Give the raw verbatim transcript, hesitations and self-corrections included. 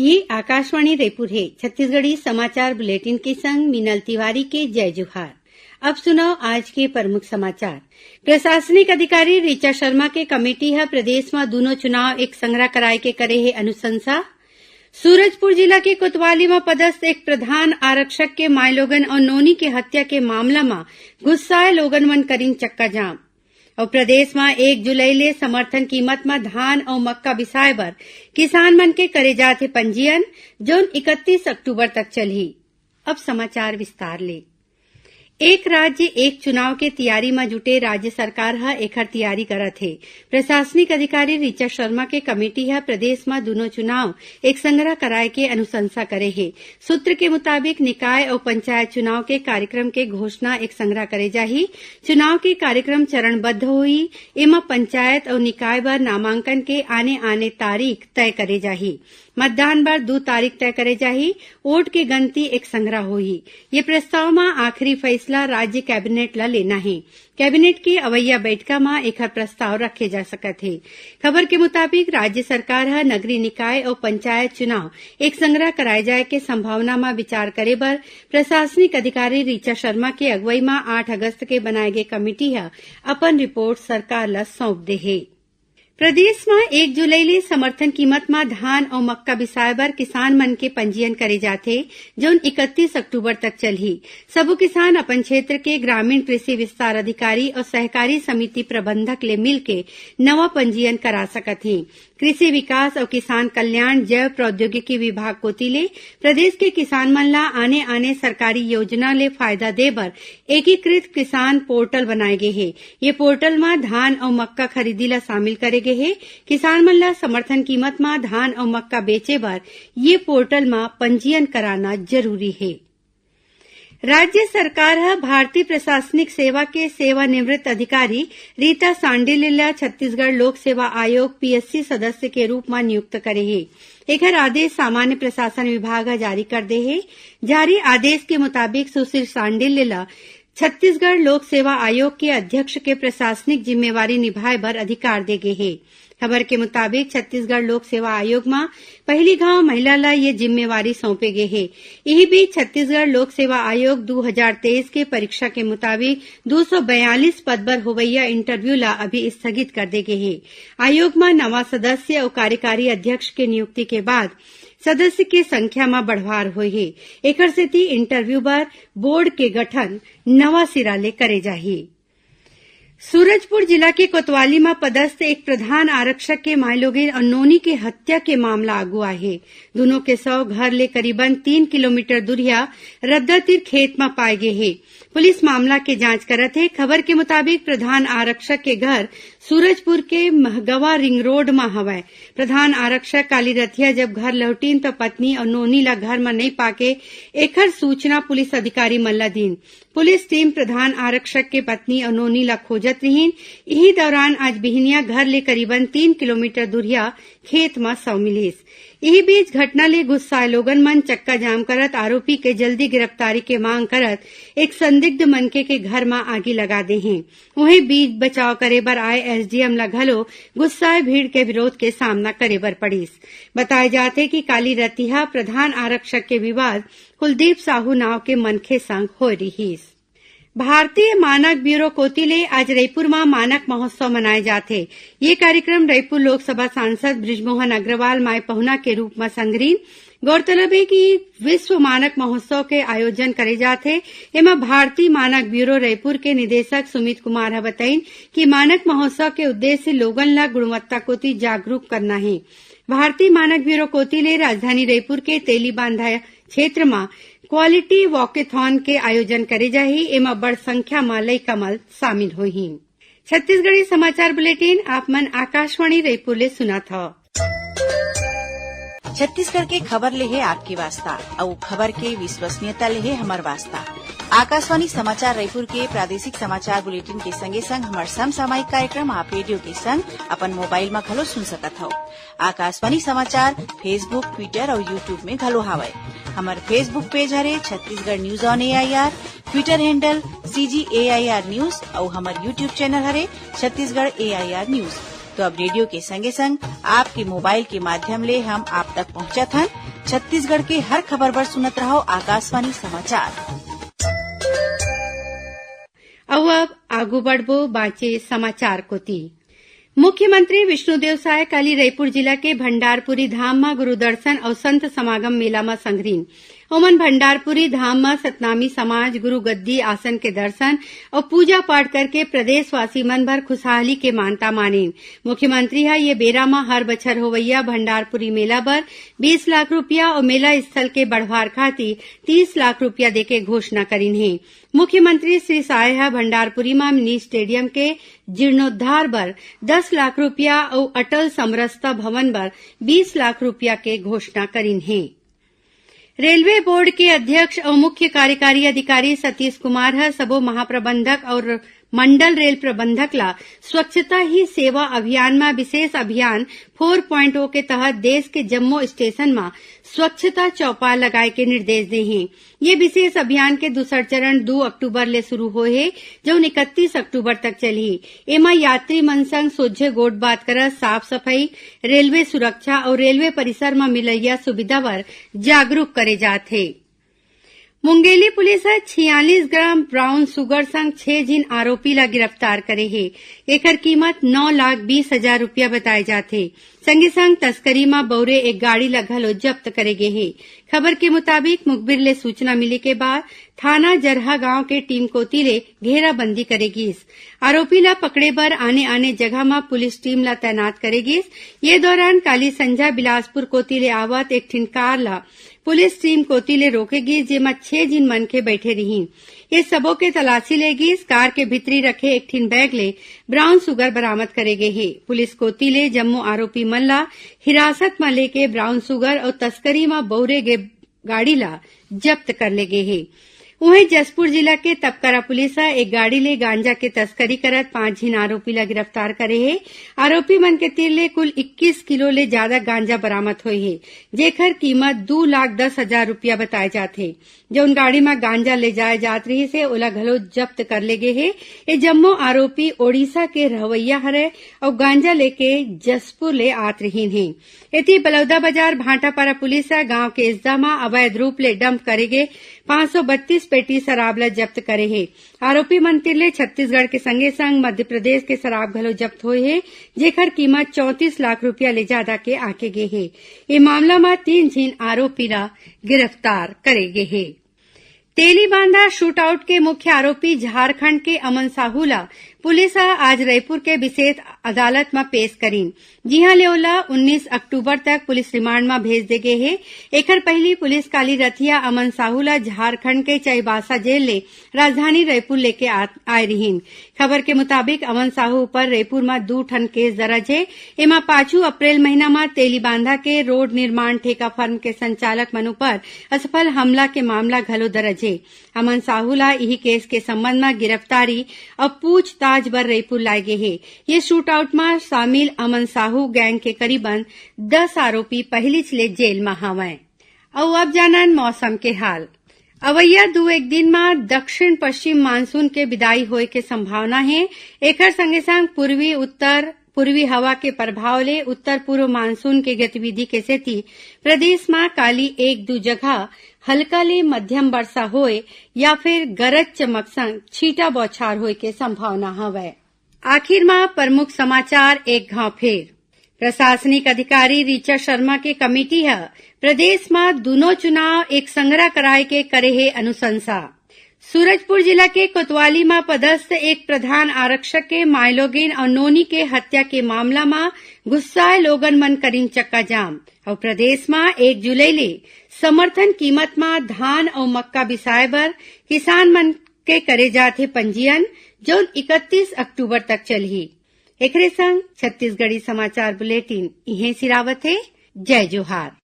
ये आकाशवाणी रायपुर हे। छत्तीसगढ़ी समाचार बुलेटिन के संग मीनल तिवारी के जय जोहार। अब सुनव आज के प्रमुख समाचार। प्रशासनिक अधिकारी ऋचा शर्मा के कमेटी ह प्रदेश म दूनों चुनाव एक संघरा कराए के करे हे अनुशंसा। सूरजपुर जिला के कोतवाली म पदस्थ एक प्रधान आरक्षक के माईलोगन अउ नोनी के हत्या के मामला म गुस्साए लोगन मन करिन चक्काजाम। अउ प्रदेश म एक जुलाई ले समर्थन कीमत म धान अउ मक्का बिसाए बर किसान मन के करे जात हे पंजीयन, जउन इकतीस अक्टूबर तक चलही। अब समाचार विस्तार ले। एक राज्य एक चुनाव के तियारी म जुटे राज्य सरकार ह एखर तियारी करत हे। प्रशासनिक अधिकारी ऋचा शर्मा के कमेटी ह प्रदेश म दूनों चुनाव एक संघरा कराए के अनुशंसा करे हे। सूत्र के मुताबिक निकाय अउ पंचायत चुनाव के कार्यक्रम के घोषणा एक संघरा करे जाही। चुनाव के कार्यक्रम चरणबद्ध होही। एमा पंचायत अउ निकाय बर नामांकन के आने-आने तारीख तय करे जाही। मतदान बर दू तारीख तय करे जाही। वोट के गनती एक संघरा होही। ये प्रस्ताव म आखिरी फैसला राज्य कैबिनेट ल लेना हे। कैबिनेट के अवइया बइठका म एखर प्रस्ताव रखे जा सकत हे। खबर के मुताबिक, राज्य सरकार ह नगरीय निकाय अउ पंचायत चुनाव एक संघरा कराए जाए के संभावना म विचार करे बर प्रशासनिक अधिकारी ऋचा शर्मा के अगुवई म आठ अगस्त के बनाए गे कमेटी ह अपन रिपोर्ट सरकार ल सौंप दे हे। प्रदेश म एक जुलाई ले समर्थन कीमत म धान अउ मक्का बिसाए बर किसान मन के पंजीयन करे जाथे, जउन इकतीस अक्टूबर तक चलही। सबो किसान अपन क्षेत्र के ग्रामीण कृषि विस्तार अधिकारी अउ सहकारी समिति प्रबंधक ले मिलके नवा पंजीयन करा सकत हें। कृषि विकास अउ किसान कल्याण जैव प्रौद्योगिकी विभाग कोति ले प्रदेश के किसान मन ला आने-आने सरकारी योजना ले फायदा दे बर एकीकृत किसान पोर्टल बनाए गे हे। ये पोर्टल म धान अउ मक्का खरीदी ला शामिल करे गे हे। किसान मन ला समर्थन कीमत म धान अउ मक्का बेचे बर ये पोर्टल म पंजीयन कराना जरूरी हे। राज्य सरकार ह भारतीय प्रशासनिक सेवा के सेवानिवृत्त अधिकारी रीता सांडिल ल छत्तीसगढ़ लोक सेवा आयोग, पीएससी, सदस्य के रूप म नियुक्त करे हे। एखर आदेश सामान्य प्रशासन विभाग ह जारी कर दे हे। जारी आदेश के मुताबिक सुशील सांडिल ल छत्तीसगढ़ लोक सेवा आयोग के अध्यक्ष के प्रशासनिक जिम्मेवारी निभाए बर अधिकार दे गे हे। खबर के मुताबिक, छत्तीसगढ़ लोक सेवा आयोग म पहिली घांव महिला ल ये जिम्मेवारी सौंपे गे हे। इही बीच, छत्तीसगढ़ लोक सेवा आयोग दू हजार तेईस के परीक्षा के मुताबिक दू सौ बयालीस पद बर होवइया इंटरव्यू ल अभी स्थगित कर दे गे हे। आयोग म नवा सदस्य अउ कार्यकारी अध्यक्ष के नियुक्ति के बाद सदस्य के संख्या म बढ़वार होए हे। एखर सेती इंटरव्यू बर बोर्ड के गठन नवा सिरा ले करे जाही। सूरजपुर जिला के कोतवाली म पदस्थ एक प्रधान आरक्षक के माईलोगिन अउ नोनी के हत्या के मामला आगू आए हे। दूनों के शव घर ले करीबन तीन किलोमीटर दूरिहा रद्दा तीर खेत म पाए गे हे। पुलिस मामला के जांच करत हे। खबर के मुताबिक, प्रधान आरक्षक के घर सूरजपुर के महगवा रिंग रोड म हवय। प्रधान आरक्षक काली रथिया जब घर लौटिन, त पत्नी अउ नोनी ला घर म नइ पाके एखर सूचना पुलिस अधिकारी मन ला दीन। पुलिस टीम प्रधान आरक्षक के पत्नी अउ नोनी ला खोजत रिहिन। इही दौरान आज बिहनिया घर ले करीबन तीन किलोमीटर दूरिहा खेत म शव मिलिस। इही बीच, घटना ले गुस्साए लोगन मन चक्का जाम करत आरोपी के जल्दी गिरफ्तारी के मांग करत एक संदिग्ध मनखे के घर म आगी लगा दे हें। उहें, बीच बचाव करे बर आए एसडीएम ला घलो गुस्साए भीड़ के विरोध के सामना करे बर पड़िस। बताए जाथे कि काली रतिहा प्रधान आरक्षक के विवाद कुलदीप साहू नाव के मनखे संग होए रिहिस। भारतीय मानक ब्यूरो कोति ले आज रईपुर म मानक महोत्सव मनाए जाथे। ये कार्यक्रम रईपुर लोकसभा सांसद बृजमोहन अग्रवाल माय पहुना के रूप म संघरीन। गौरतलब हे कि विश्व मानक महोत्सव के आयोजन करे जाथे। एमा भारतीय मानक ब्यूरो रईपुर के निदेशक सुमित कुमार ह बतइन कि मानक महोत्सव के उद्देश्य लोगन ल गुणवत्ता कोति जागरूक करना हे। भारतीय मानक ब्यूरो कोति ले राजधानी रईपुर के तेलीबांधा क्षेत्र म क्वालिटी वॉकेथॉन के आयोजन करे जाही। एमा बड़ संख्या म लइका मन शामिल होही। छत्तीसगढ़ी समाचार बुलेटिन आप मन आकाशवाणी रईपुर ले सुनत हव। छत्तीसगढ़ के खबर ले हे आपके वास्ता, अउ खबर के विश्वसनीयता ले हे हमर वास्ता। आकाशवाणी समाचार रईपुर के प्रादेशिक समाचार बुलेटिन के संगे संग हमर समसामयिक कार्यक्रम आप रेडियो के संग अपन मोबाइल म घलो सुन सकत हव। आकाशवाणी समाचार Facebook, Twitter अउ YouTube में घलो हावय। हमर Facebook पेज हरे Chhattisgarh news on AIR, Twitter handle CG AIR news अउ हमर YouTube चैनल हरे छत्तीसगढ़ एआईआर न्यूज। तो अब रेडियो के संगे संग आपके मोबाइल के माध्यम ले हम आप तक पहुंचत हन। छत्तीसगढ़ के हर खबर बर सुनत रहव आकाशवाणी समाचार। अउ अब आगू बढ़बो बांचे समाचार कोति। मुख्यमंत्री विष्णुदेव साय काली रईपुर जिला के भंडारपुरी धाम म गुरु दर्शन अउ संत समागम मेला म संघरिन। ओमन भंडारपुरी धाम म सतनामी समाज, गुरु गद्दी आसन के दर्शन अउ पूजा पाठ करके प्रदेशवासी मन भर खुशहाली के मानता मानिन। मुख्यमंत्री ह ये बेरा म हर बछर होवइया भंडारपुरी मेला बर बीस लाख रुपया अउ मेला स्थल के बढ़वार खातिर तीस लाख रुपया देके घोषणा करिन हे। मुख्यमंत्री श्री साय ह भंडारपुरी म मिनी स्टेडियम के जीर्णोद्धार बर दस लाख रुपया अउ अटल समरसता भवन बर बीस लाख रुपया के घोषणा करिन हे। रेलवे बोर्ड के अध्यक्ष अउ मुख्य कार्यकारी अधिकारी सतीश कुमार ह सबो महाप्रबंधक अउ मंडल रेल प्रबंधक ला स्वच्छता ही सेवा अभियान म विशेष अभियान फोर प्वाइंट ओ के तहत देश के जम्मो स्टेशन म स्वच्छता चौपाल लगाए के निर्देश दे हे। ये विशेष अभियान के दूसर चरण दू अक्टूबर ले शुरू होए हे, जउन इकतीस अक्टूबर तक चलही। एमा यात्री मन संग सोझे गोठ बात करत साफ सफाई, रेलवे सुरक्षा अउ रेलवे परिसर म मिलइया सुविधा बर जागरूक करे जात हे। मुंगेली पुलिस ह छियालीस ग्राम ब्राउन शुगर संग छह झिन आरोपी ला गिरफ्तार करे हे। एकर कीमत नौ लाख बीस हजार रुपया बताए जात हे। संगे संग तस्करी म बउरे एक गाड़ी ला घलो जब्त करे गे हे। खबर के मुताबिक, मुखबिर ले सूचना मिले के बाद थाना जरहा गांव के टीम कोति ले घेराबंदी करे गिस। आरोपी ला पकड़े बर आने-आने जगह म पुलिस टीम ला तैनात करे गिस। ये दौरान काली संझा बिलासपुर कोति ले आवत एक ठिन कार ला पुलिस टीम कोति ले रोके गिस, जेमा छह झिन मनखे बइठे रिहिन। ये सबो के तलाशी ले गिस। कार के भीतरी रखे एक ठिन बैग ले ब्राउन शुगर बरामद करे गे हे। पुलिस कोति ले जम्मो आरोपी मन ला हिरासत म लेके ब्राउन शुगर अउ तस्करी म बउरे गे गाड़ी ला जब्त कर ले गे हे। उहें, जशपुर जिला के तपकरा पुलिस ह एक गाड़ी ले गांजा के तस्करी करत पांच झिन आरोपी ला गिरफ्तार करे हे। आरोपी मन के तीर ले कुल इक्कीस किलो ले जादा गांजा बरामद होए हे, जेकर कीमत दू लाख दस हजार रुपया बताए जात हे। जउन गाड़ी म गांजा ले जाए जात रिहिस हे, ओला घलो जब्त कर ले गे हे। ये जम्मो आरोपी ओडिशा के रहवइया हरय अउ गांजा लेके जशपुर ले आत रिहिन हे। एती, बलौदाबाजार भाटापारा पुलिस ह गांव के इसदा म अवैध रूप ले डंप करे गे पांच सौ बत्तीस पेटी शराब ल जब्त करे हे। आरोपी मन तीर ले छत्तीसगढ़ के संगे संग मध्य प्रदेश के शराब घलो जब्त होए हे, जेकर कीमत चौंतीस लाख रुपया ले जादा के आंके गे हे। ये मामला म तीन झिन आरोपी ला गिरफ्तार करे गे हे। तेलीबांधा शूटआउट के मुख्य आरोपी झारखंड के अमन साहू ला पुलिस ह आज रईपुर के विशेष अदालत म पेश करिन, जिहां ले ओला उन्नीस अक्टूबर तक पुलिस रिमांड म भेज दे गे हे। एखर पहिली पुलिस काली रथिया अमन साहू ला झारखंड के चाईबासा जेल ले राजधानी रईपुर लेके आ-, आए रिहिन। खबर के मुताबिक, अमन साहू ऊपर रईपुर म दू ठन केस दरज हे। एमा पाछू अप्रैल महीना म तेलीबांधा के रोड निर्माण ठेका फर्म के संचालक मन ऊपर असफल हमला के मामला घलो दरज हे। अमन साहू ला इही केस के संबंध म गिरफ्तारी अउ पूछताछ बर रईपुर लाए गे हे। ये शूटआउट म शामिल अमन साहू गैंग के करीबन दस आरोपी पहिलीच ले जेल म हवंय। अउ अब जानन मौसम के हाल। अवइया दू एक दिन म दक्षिण पश्चिम मानसून के विदाई होए के संभावना हे। एखर संगे संग पूर्वी उत्तर, पूर्वी हवा के प्रभाव ले उत्तर पूर्व मानसून के गतिविधि के सेती प्रदेश म काली एक दू जगह हल्का ले मध्यम वर्षा होए या फिर गरज चमक संग छींटा बौछार होए के संभावना हवय। आखिर म प्रमुख समाचार एक घाव फेर। प्रशासनिक अधिकारी ऋचा शर्मा के कमेटी ह प्रदेश म दुनों चुनाव एक संघरा कराए के करे हे अनुशंसा। सूरजपुर जिला के कोतवाली म पदस्थ एक प्रधान आरक्षक के मायलोगिन अउ नोनी के हत्या के मामला म गुस्साए लोगन मन करिन चक्काजाम। अउ प्रदेश म एक जुलाई ले समर्थन कीमत म धान अउ मक्का बिसाए बर किसान मन के करे जात हे पंजीयन, जउन इकतीस अक्टूबर तक चलही। एकरे संग छत्तीसगढ़ी समाचार बुलेटिन इहें सिरावत हे। जय जोहार।